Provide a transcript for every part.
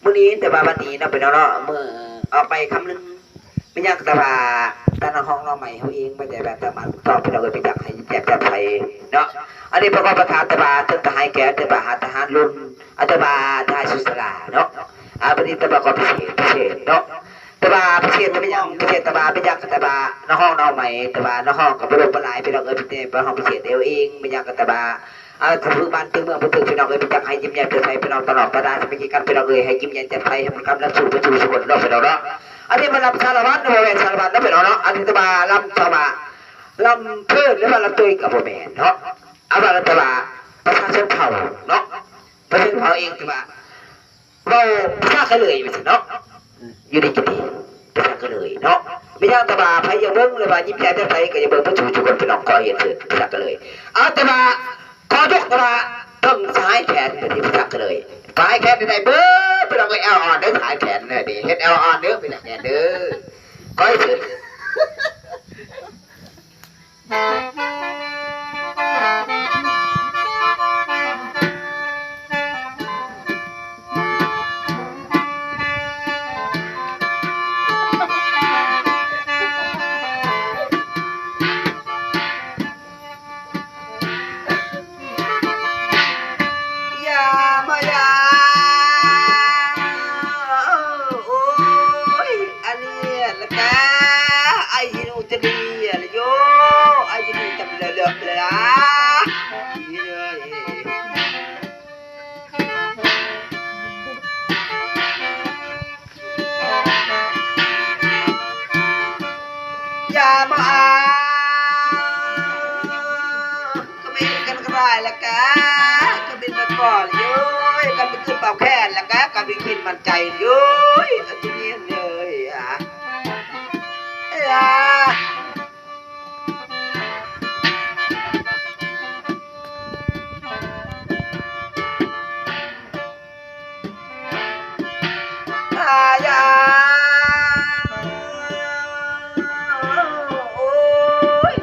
ມື້ນີ້ ແຕ່ວ່າວັນນີ້ເນາະ ພີ່ນ້ອງເນາະ ມື້ອອກໄປຄຳໜຶ່ງ ແມ່ນຫຍັງ ແຕ່ວ່າຕານະຮອງນ້ອງໃໝ່ເຮົາເອງ ບໍ່ໄດ້ແບບສາມາດຕອບ ພີ່ນ້ອງເອີຍ ໄປຢາກໃຫ້ແຈກຈັດໄພເນາະ. ອັນນີ້ປະກອບປະທານ ແຕ່ວ່າເຖິງທະຫານແຂນ ແຕ່ວ່າທະຫານລຸນ ອາ ແຕ່ວ່າທະຫານສຸດສາລາເນາະ. ອາ ບັດນີ້ແຕ່ວ່າກໍພິເສດ ພິເສດເນາະ ແຕ່ວ່າພິເສດແມ່ນຫຍັງ ພິເສດ ແຕ່ວ່າແມ່ນຫຍັງ ແຕ່ວ່ານະຮອງນ້ອງໃໝ່ ແຕ່ວ່ານະຮອງກໍບໍ່ລົງບໍ່ຫຼາຍ ພີ່ນ້ອງເອີຍ ເປັນແຕ່ນະຮອງພິເສດເອວເອງ ແມ່ນຫຍັງ ແຕ່ວ່າ ອ່າ ຖືກບ້ານຖືກເມືອງບໍ່ຖືກ ພີ່ນ້ອງເອີຍ ໄປຢາກໃຫ້ຍິ້ມແຍ້ມແຈ່ມໃສ ພີ່ນ້ອງຕະຫຼອດປະດາສາມັກຄີກັນ ພີ່ນ້ອງເອີຍ ໃຫ້ຍິ້ມແຍ້ມແຈ່ມໃສ ໃຫ້ມັນກຳລັງສູ້ໄປສູ່ສູ່ຄົນເນາະ ພີ່ນ້ອງເນາະ. ອັນນີ້ມາລຳສາລະວັນ ບໍ່ແມ່ນສາລະວັນເນາະ ພີ່ນ້ອງເນາະ. ອັນນີ້ແຕ່ວ່າລຳຊາວາ ລຳເພີນ ຫຼືວ່າລຳເຕີຍກໍບໍ່ແມ່ນເນາະ ເອົາວ່າແຕ່ວ່າປະຊາຊົນເຜົ່າເນາະ ປະຊາຊົນເຜົ່າເອງ ແຕ່ວ່າ ເວົ້າພາສາກະເລີຍວ່າຊັ້ນເນາະ ຢູ່ດີກິນດີ ພາສາກະເລີຍເນາະ. ແມ່ນຫຍັງ ແຕ່ວ່າໃຜຢາກເບິ່ງ ຫຼືວ່າຍິ້ມແຍ້ມແຈ່ມໃສ ກໍຢາກເບິ່ງເບິດສູ່ທຸກຄົນ ພີ່ນ້ອງ ຂໍຮຽນເຊີນພາສາກະເລີຍ. ເອົາ ແຕ່ວ່າ ຂໍຍົກ ແຕ່ວ່າເບິ່ງສາຍແຂນ ເປັນພາສາກະເລີຍ ສາຍແຂນໄດ້ເບິ່ງ ພີ່ນ້ອງເອີຍ ແອວອ່ອນເດີ ສາຍແຂນເດີ ເຮັດແອວອ່ອນເດີ ເປັນແຂນເດີ ຂໍຮຽນເຊີນ. ຢ່າມາຢ່າ ໂອ້ຍ ອັນນີ້ລະກະ ອາຍຊິໜູຈະດີລະໂຍ ອາຍຊິໜູຈະເລີເລີລະ ຢ່າມາອາ ກະເບັນກັນກະບາຍລະກະ ກະເບັນມາກ່ອນໂຍຍ ກະເປັນຂຶ້ນເປົ່າແຂນລະກະ ກະເປັນຂຶ້ນໝັ້ນໃຈໂຍຍ ອາ ຕຸເຢັນເລີຍອາ ອາ. ອາຢາ ໂອ້ຍ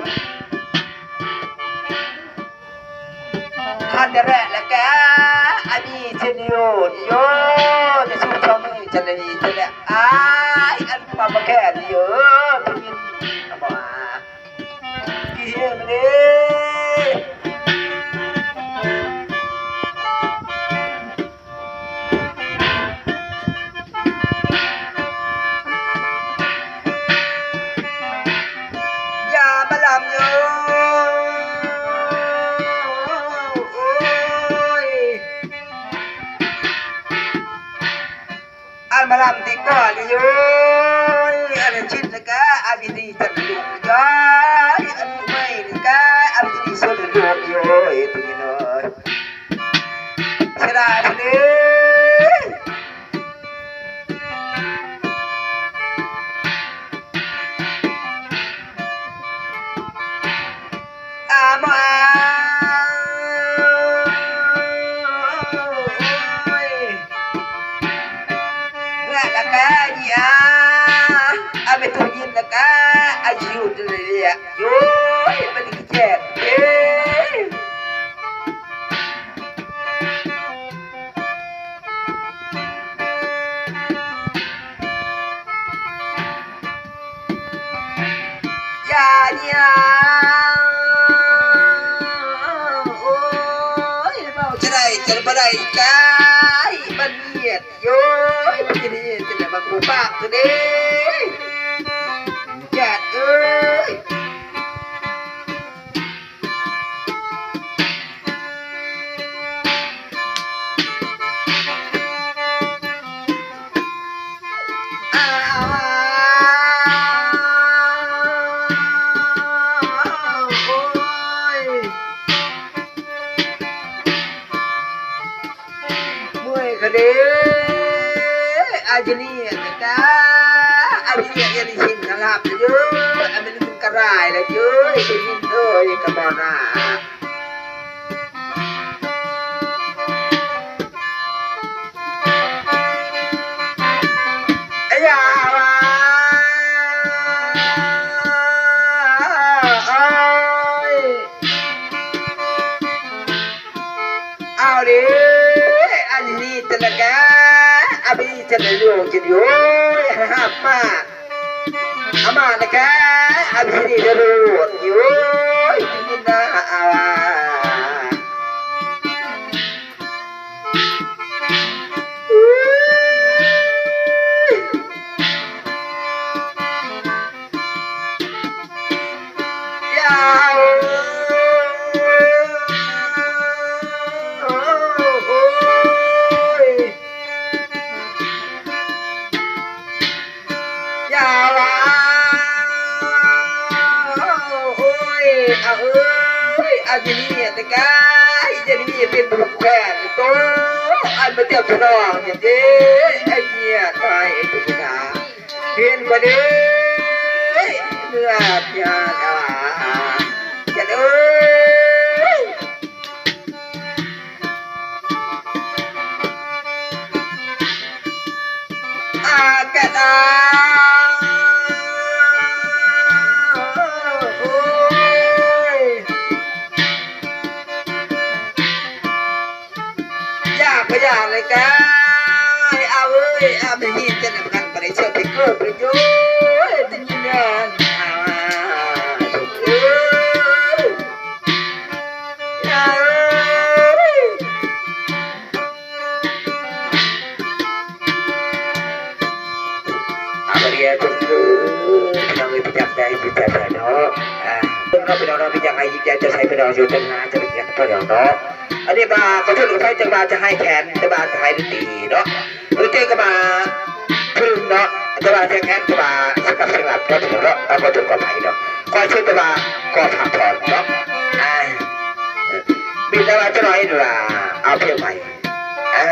ຄັນແດະແລະກະ ອາມີເຊນໂຍ ໂຍ ຈະຊູສອງມື ຈະໄດ້ດີ ຈະໄດ້ອາຍ ອັນປາມາແຄນໂຍ ໄດ້ຍິນບໍ່ອາ. ຢ່າມາລຳໂຍ ໂອ້ຍ. ອັນມາລຳດີກວ່ານີ້ໂຍຍ ອັນຊິນນະກະ ອາວິທີສັນລຸໂຍຍ ອັນໃໝ່ນີ້ກະ ອາວິທີສົນລຸໂຍຍ ຕີໂຍຍ ສະດາຍເດ້. ອາມາ ໂອ້ຍ ລະລະກາຍາ ອາເມຕຸຍິນລະກາ ອາຍຸດເລຍ ໂອ້ຍ ມັນກະແຈກເດ້. ຢ່າ ຢ່າ ໂອ້ຍ ເວົ້າຈະໄດ້ຈະບໍ່ໄດ້ກາຍ ມັນຫຽດໂຢຍ ມັນຈະໄດ້ຈະໄດ້ມາກູປາກຊະເດ້ ຫຍາດເອີຍ. ເມື່ອຍກະເດ້ ອາຍະນີອະກະ ອາຍະນີ ອາຍະນີ ຊິນນະລາບເດີ ອາຍະນີ ມັນກະລາຍລະເດີ ໄດ້ຍິນເດີ ກະບໍ່ນາ ອາຍາວາ ໂອ້ຍ. ເອົາເດ້ ອັນນີ້ຕະລະກະ ອາບີ ໂຍກຢູ່ ໂອ້ຍ ຫາບມາ ອາມານະກະ ອາພິນິດໂລດຢູ່ ໂອ້ຍ ນາອາວາ ຢ່າວ່າ ໂອ້ຍ ອາເອີຍ ອາຈະມີແຕ່ກາຍ ຈະມີເປັນຜູ້ແຂວນໂຕ ອັນມາເຕັມສະໜອງເດ້ ໄອ້ເມຍຕາຍໄອ້ຕຸນາ ເຫັນບໍ່ເດ້ ເມື່ອພຽງວ່າ ຈັນເອີຍ. ອາກະດາ ໂອ້ຍ ຢາກບໍ່ຢາກເລີຍກາຍ ອາເອີຍ ອາມະຮີດ ຈະນຳກັນບໍ່ໄດ້ເຊື່ອໄປເກີດເລີຍໂຍ ເອີຍ ຕິຍານ ອາ ເອີຍ. ອາ ບໍ່ໄດ້ ເອີ ພີ່ນ້ອງເອີຍ ພີ່ຈັກໄດ້ຍິນຈັກໄດ້ເນາະ ອາ ເບິ່ງເນາະ ພີ່ນ້ອງເນາະ ພີ່ຢາກໃຫ້ຍິນຈັກຈະໃສ່ ພີ່ນ້ອງຢູ່ເທິງໜ້າຈະໄປກັນ ພີ່ນ້ອງເນາະ ອັນນີ້ວ່າ ຂໍໂທດຂໍອະໄພ ແຕ່ວ່າຈະໃຫ້ແຂນ ແຕ່ວ່າຈະໃຫ້ດົນຕີເນາະ ດົນຕີກໍມາ ພະລຶງເນາະ ແຕ່ວ່າສຽງແຄນກໍມາສະກັດສະງັດເນາະ ພີ່ນ້ອງເນາະ ເອົາ ຂໍໂທດຂໍອະໄພເນາະ ຂໍເຊີນແຕ່ວ່າຂໍພັກຜ່ອນເນາະ ອາ ມີແຕ່ວ່າຈະໜ້ອຍວ່າ ເອົາເພງໃໝ່ ອາ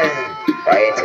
ຂໍເຊີນ